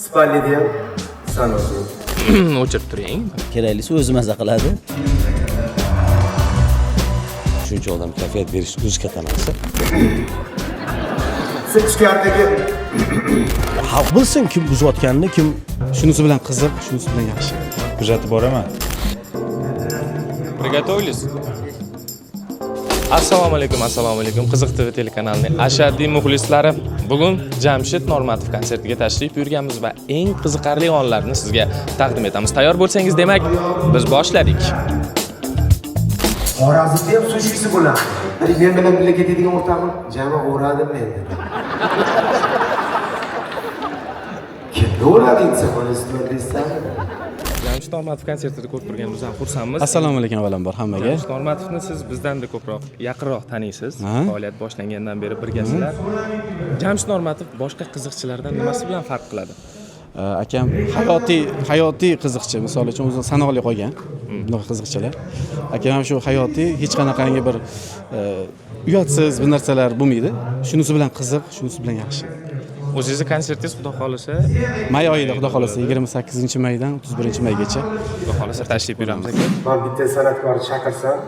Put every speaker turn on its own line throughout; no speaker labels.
Spalnida ham san o'zing.
O'chirib turing.
Keraklisi o'zi maza qiladi.
Shuncha odam kayfiyat berish o'zi katta narsa.
Siz ichkaridagi
Xalq bilsin kim buzayotganini, kim
Shunisi bilan qiziq, shunisi bilan yaxshi.
Kuzatib boraman.
Приготовились? Assalomu alaykum, assalomu alaykum. Qiziq TV telekanalining ashaddiy muxlislari. Bugun Jamshid Normatov konsertiga tashrif buyurganmiz va eng qiziqarli onlarni sizga taqdim etamiz. Tayyor bo'lsangiz, demak, biz boshladik.
Xorazmda ham sushisi bo'ladi. Haligi men bilan birga ketadigan o'rtog'im jama o'radim men dedi. Kimni o'rading sen mana styuardessani?
Jamshid Normatov konsertida ko'rib turganimizdan xursandmiz.
Assalomu alaykum avvalambor hammaga.
Jamshid Normatovni siz bizdan-da ko'proq, yaqinroq taniysiz.
Ha?
Faoliyat boshlangandan beri birgasizlar. Jamshid Normatov boshqa qiziqchilardan nimasi bilan farq qiladi?
Akam hayotiy qiziqchi, misol uchun o'zi sanoqli qolgan bunaqa qiziqchilar. Akam ham shu hayotiy, hech qanaqangi bir uyatsiz bir narsalar bo'lmaydi. Shunisi bilan qiziq, shunisi bilan yaxshi.
O'zingizni konsertingiz Xudo xolisa
May oyida Xudo xolasa 28-maydan 31-maygacha.
Xudo xolasa tashrif buyuramiz aka.
Man bitta san'atkorni chaqirsam,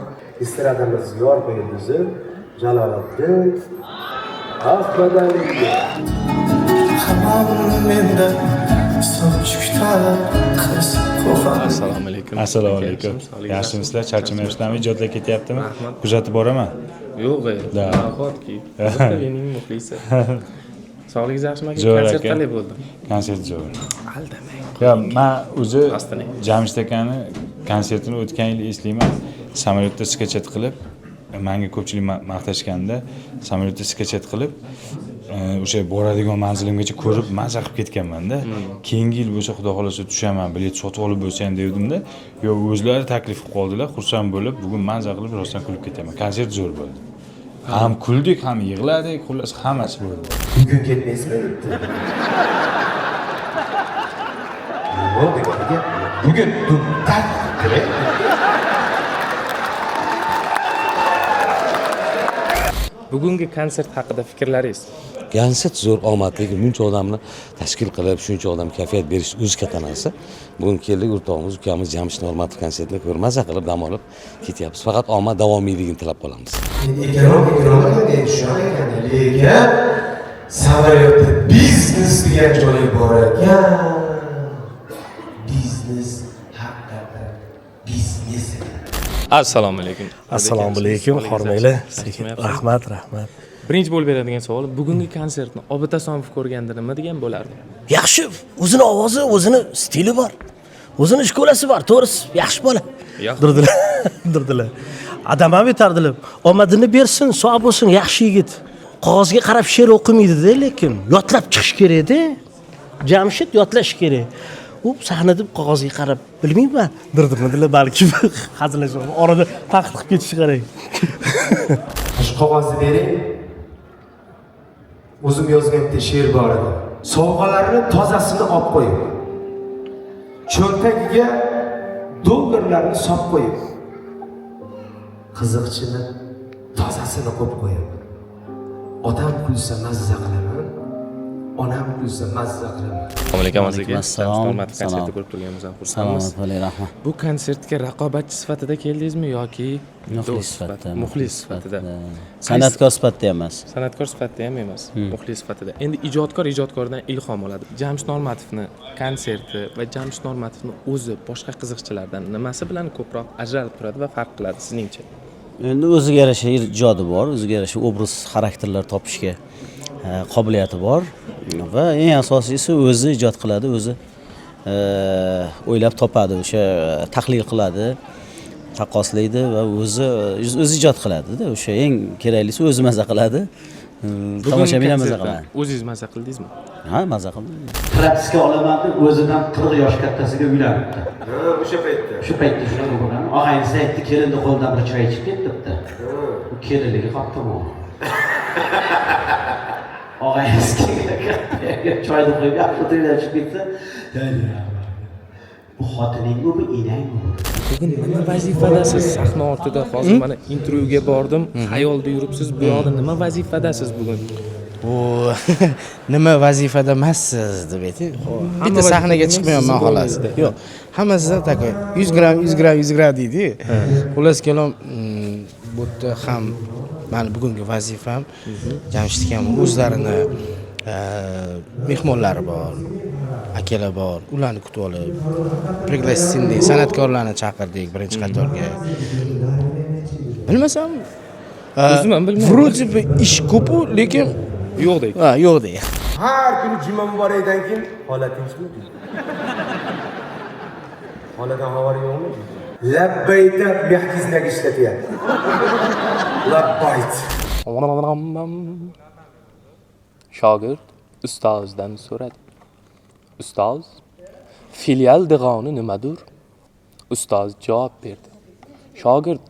estradamiz yorqin yulduz Jaloliddin Ahmadaliyev.
Assalomu alaykum.
Assalomu alaykum.
Sog'ligingiz
Yaxshimisizlar? Charchamayapsizlarmi? Ijodlar ketyaptimi?
Rahmat.
Kuzatib boraman.
Yo'q,
Da.
nahotki. Qiziq TVning muxlisi. Sog'ligingiz yaxshimi aka?
Zo'r
Konsert
aka.
qalay bo'ldi?
Konsert zo'r.
Aldamang.
Yo, men o'zi
Rostini.
Jamshid akani konsertini o'tgan yil eslayman. Samolyotda skachat qilib, menga ko'pchilik maqtashganda, samolyotda skachat qilib, o'sha boradigan manzilimgacha ko'rib maza qilib ketganman-da. Keyingi yil bo'lsa Xudo xolasa tushaman, bilet sotib olib bo'lsa ham devdim-da. Yo'q, o'zlari taklif qilib qoldilar, xursand bo'lib, bugun maza qilib rostdan kulib ketaman. Konsert zo'r bo'ldi. Ham kuldik, ham yig'ladik, xullas hammasi bo'ldi.
Bugun ketmaysizmi debdi. Yo'q deganiga bugun dumtak kerak.
Bugungi konsert haqida fikrlaringiz?
Konsert zo'r, omadli, buncha odamni tashkil qilib, shuncha odam kayfiyat berish o'zi katta narsa. Bugun keldik, o'rtog'imiz, ukamiz Jamshid Normatov konsertini ko'rib, maza qilib dam olib ketyapmiz. Faqat omad davomiyligini tilab qolamiz.
Ekonomika degan tushar ekan, lekin samolyotda biznes degan joyi bor ekan. Biznes haqiqatan biznes ekan.
Assalomu alaykum.
Assalomu alaykum, hormanglar. Sekin. Rahmat, rahmat.
Birinchi bo'lib beradigan savol, bugungi konsertni Obid Asomov ko'rganda nima degan bo'lardi?
Yaxshi, o'zini ovozi, o'zini stili bor. O'zini shkolasi bor, to'g'risi, yaxshi bola.
Yo'q.
Durdilar. Durdilar. Adam ham aytardilar. Omadini bersin, sog' bo'lsin, yaxshi yigit. Qog'ozga qarab she'r o'qimaydi-da, lekin yodlab chiqish kerak-da. Jamshid yodlash kerak. U sahnada qog'ozga qarab, bilmayman, dirdirmadilar balki hazillashib, orada tanqid qilib ketishi qarang.
Shu qog'ozni bering. O'zim yozgan bitta she'r bor edi. Sovg'alarni tozasini olib qo'yib, cho'ntagiga dollarlarni solib qo'yib, qiziqchini tozasini qo'yib qo'yib, otam kulsa mazza qilaman, onam kulsa mazza qilaman.
Assalomu alaykum aka.
Assalom.
Jamshid Normatov konsertida
Salom.
ko'rib turganimizdan xursandmiz.
Salomat bo'ling, rahmat.
Bu konsertga raqobatchi sifatida keldingizmi yoki
Muxlis
do'st
sifatida.
Muxlis sifatida.
San'atkor sifatida emas.
San'atkor sifatida ham emas, muxlis sifatida. Endi ijodkor ijodkordan ilhom oladi. Jamshid Normatovni konserti va Jamshid Normatovni o'zi boshqa qiziqchilardan nimasi bilan ko'proq ajralib turadi va farq qiladi sizningcha?
Endi o'ziga yarasha ijodi bor, o'ziga yarasha obraz, xarakterlar topishga qobiliyati bor va eng asosiysi o'zi ijod qiladi, o'zi o'ylab topadi, o'sha tahlil qiladi, taqqoslaydi va o'zi ijod qiladi-da. O'sha eng keraklisi o'zi maza qiladi. Tomoshabin ham maza qiladi.
O'zingiz maza qildingizmi?
Ha, maza qildim.
Propiska olaman deb o'zidan 40 yosh kattasiga uylanibdi.
O'sha paytda.
Shu paytda shunaqa bo'lgan. Og'aynisi aytdi, kelinni qo'lidan bir choy ichib ket debdi. U kelinligi qolibdi bu. Og'aynisi choyni qo'yib yaxshi o'tirib ketsa, bu xotiningmi, bu enangmi?
Bugun nima vazifadasiz sahna ortida? Hozir mana intervyuga bordim, xayolda yuribsiz. Bu yoqda nima vazifadasiz bugun?
Bu nima vazifada emassiz deb ayting. Bitta sahnaga chiqmayapman xolos. Yo'q, hammasidan такой 100 gramm, 100 gramm, 100 gramm deydi-yu. Xullas kalom, bu yerda ham mani bugungi vazifam, Jamshid akam o'zlarini mehmonlari bor, akalar bor, ularni kutib olib, пригласительный san'atkorlarni chaqirdik birinchi qatorga. Bilmasam,
O'zim ham bilmayman.
Вроде бы ish ko'pu, lekin
yo'qdek.
Ha, yo'qdek.
Har kuni juma muborakdan keyin "Xola tinchmi?" deydi. "Xoladan xabar yo'qmi?" deydi. Labbayda мягкий знак ishlatyapti. Labbayt.
Shogird ustozdan so'radi: "Ustoz, filial dig'oni nimadur?" Ustoz javob berdi: "Shogird,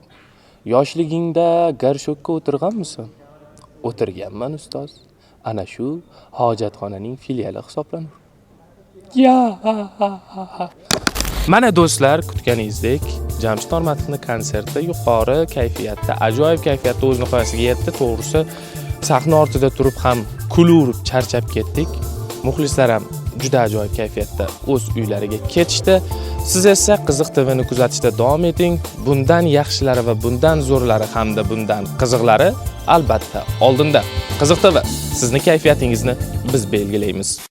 yoshligingda горшок ka o'tirganmisan?" "O'tirganman, ustoz." "Ana shu hojatxonaning filiali hisoblanur." Ya ha ha ha ha. Mana do'stlar, kutganingizdek Jamshid Normatovni konserti yuqori kayfiyatda, ajoyib kayfiyatda o'z nihoyasiga yetdi. To'g'risi, sahna ortida turib ham kulaverib charchab ketdik. Muxlislar ham juda ajoyib kayfiyatda o'z uylariga ketishdi. Siz esa Qiziq TVni kuzatishda davom eting. Bundan yaxshilari va bundan zo'rlari hamda bundan qiziqlari albatta oldinda. Qiziq TV, sizni kayfiyatingizni biz belgilaymiz.